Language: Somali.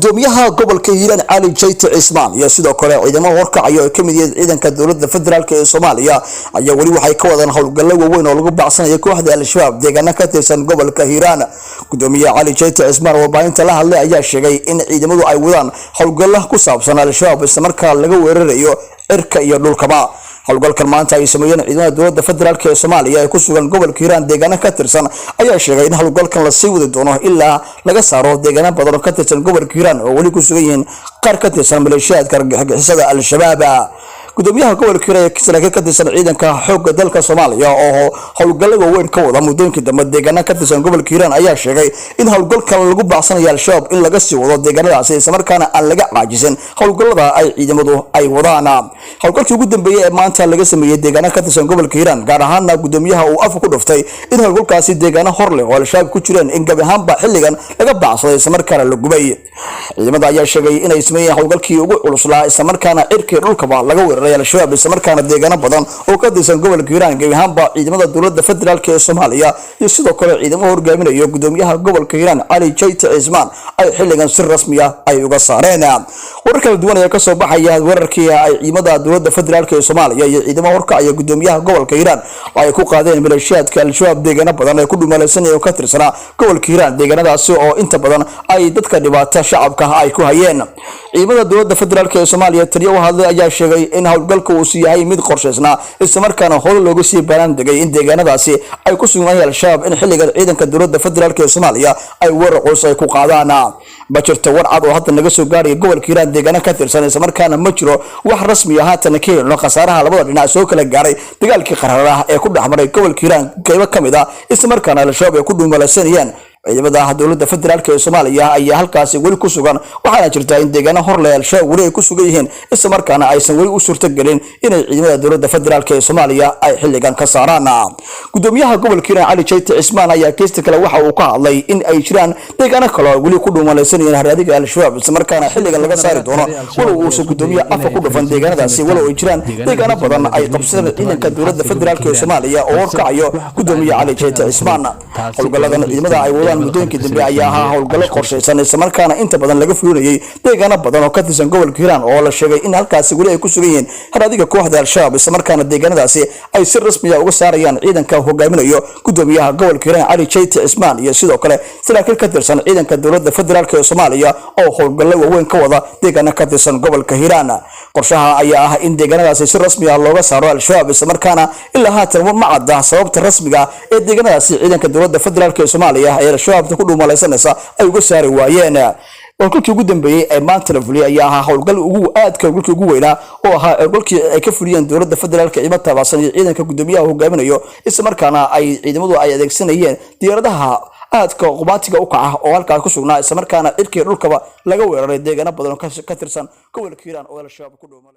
Gudoomiyaha gobolka Hiiraan Cali Jayte Cismaan iyo sidoo kale ciidamo horkacaya oo kamid yihiin ciidanka dowladda federaalk ee Soomaaliya ayaa weli waxay ka wadaan howlgallo waaweyn oo lagu bacsanayo kooxda Al-Shabaab deegaano ka tirsan gobolka Hiiraan. Gudoomiyaha Cali Jayte Cismaan oo warbaahinta la hadlay ayaa sheegay in ciidamadu ay wadaan howlgallo ku saabsan Al-Shabaab, islamarkaa laga weerarayo cirka iyo dhulkaba. Howlgalkan maanta ay sameeyeen ciidamada dowladda federaalk ee Soomaaliya ee ku sugan gobolka Hiiraan deegaano ka tirsan ayaa sheegay in howlgalkan lasii wadi doono ilaa laga saaro deegaano badan oo ka tirsan gobolka Hiiraan oo weli ku sugan yihiin qaar ka tirsan maleeshiyaadka argagixisada Al-Shabaab. Gudoomiyaha gobolka Hiiraan ee saraakiil ka tirsan ciidanka xoogga dalka Soomaaliya oo howlgallo waaweyn ka wada muddooyinkii dambe deegaano ka tirsan gobolka Hiiraan ayaa sheegay in howlgalkan lagu bacsanayo Al-Shabaab in laga sii wado deegaanadaasi, islamarkaana aan laga caajisin howlgallada ay ciidamadu ay wadaan. Howlgalkii ugu dambeeyey ee maanta laga sameeyey deegaano ka tirsan gobolka Hiiraan, gaar ahaana gudoomiyaha uu afka ku dhuftay in howlgalkaasi deegaano hor leh oo Al-Shabaab ku jireen in gabi ahaanba xilligan laga bacsaday, islamarkaana la gubay. Ciidamada ayaa sheegay inay sameeyeen howlgalkii ugu culuslaa, islamarkaana cirkii dhulkaba laga weeraray Al-Shabaab, islamarkaana deegaano badan oo ka tirsan gobolka Hiiraan gebi ahaanba ciidamada dowladda federaalk ee Soomaaliya iyo sidoo kale ciidamo hogaaminayo gudoomiyaha gobolka Hiiraan Cali Jayte Cismaan ay xilligan si rasmi ah ay uga saareen. Warar kala duwan ayaa kasoo baxaya weerarkii ay ciidamada dowladda federaalk ee Soomaaliya iyo ciidamo horkacaya gudoomiyaha gobolka Hiiraan ay ku qaadeen maleeshiyaadka Al-Shabaab deegaano badan ay ku dhumalaysanaya oo ka tirsanaa gobolka Hiiraan, deegaanadaasi oo inta badan ay dadka dhibaato shacabka ay ku hayeen. Ciidamada dowladda federaalk ee Soomaaliya taliya u hadlay ayaa sheegay in howlgalka uu yahay mid qorshaysnaa, islamarkaana hore looga sii baanaan degay in deegaanadaasi ay ku sugnaayeen Al-Shabaab in xilligan ciidanka dowladda federaalk ee Soomaaliya ay weerar culus ay ku qaadaan. Ma jirto war cad oo hadda naga soo gaaraya gobolka Hiiraan deegaano ka tirsan, islamarkaana ma jiro wax rasmi ah haatan ka helno khasaaraha labada dhinac soo kala gaaray dagaalkii qararaah ee ku dhexmaray gobolka Hiiraan qaybo ka mid ah, islamarkaana Al-Shabaab ay ku dhuumalaysanayeen. Ciidamada dowladda federaalk ee Soomaaliya ayaa halkaasi weli ku sugan, waxaana jirta in deegaano horleh Al-Shabaab weli ay ku sugan yihiin, islamarkaana aysan weli u suurtagelin inay ciidamada dowladda federaalk ee Soomaaliya ay xilligan ka saaraan. Gudoomiyaha gobolka Hiiraan Cali Jayte Cismaan ayaa geesta kale waxa uu ka hadlay in ay jiraan deegaano kale oo weli ku dhuumalaysanayeen haraadiga Al-Shabaab, islamarkaana xilligan laga saari doono, walow uusan gudoomiye afka ku dhufan deegaanadaasi, walow ay jiraan deegaano badan ay qabsadeen ciidanka dowladda federaalk ee Soomaaliya oo horkacayo gudoomiye Cali Jayte Cismaan. Howlgalladan ciidamada ay wadaan muddooyinkii dambe ayaa ahaa howlgallo qorshaysan, islamarkaana inta badan laga fulinayay deegaano badan oo ka tirsan gobolka Hiiraan oo la sheegay in halkaasi weli ay ku sugan yihiin haraadiga kooxda Al-Shabaab, islamarkaana deegaanadaasi ay si rasmiya uga saarayaan ciidanka hogaaminayo gudoomiyaha gobolka Hiiraan Cali Jayte Cismaan iyo sidoo kale saraakiil ka tirsan ciidanka dowladda federaalk ee Soomaaliya oo howlgallo waaweyn ka wada deegaano ka tirsan gobolka Hiiraan. Qorshaha ayaa ah in deegaanadaasi si rasmi ah looga saaro Al-Shabaab, islamarkaana ilaa haatan ma cadda sababta rasmiga ee deegaanadaasi ciidanka dowladda federaalk ee Soomaaliya ee Al-Shabaabta ku dhuumalaysanaysa ay uga saari waayeen. Howlgalkii ugu dambeeyey ee maanta la fuliyay ayaa ahaa howlgal ugu aadka howlgalkii ugu weynaa oo ahaa howlgalkii ay ka fuliyeen dowladda federaalka ciidamo taabacsan iyo ciidanka gudoomiyaha hogaaminayo, islamarkaana ay ciidamadu ay adeegsanayeen diyaaradaha aadka qumaatiga u kaca oo halkaas ku sugnaa, islamarkaana cirkii dhulkaba laga weeraray deegaano badan oo ka tirsan gobolka Hiiraan oo Al-Shabaab ku dhuumalay.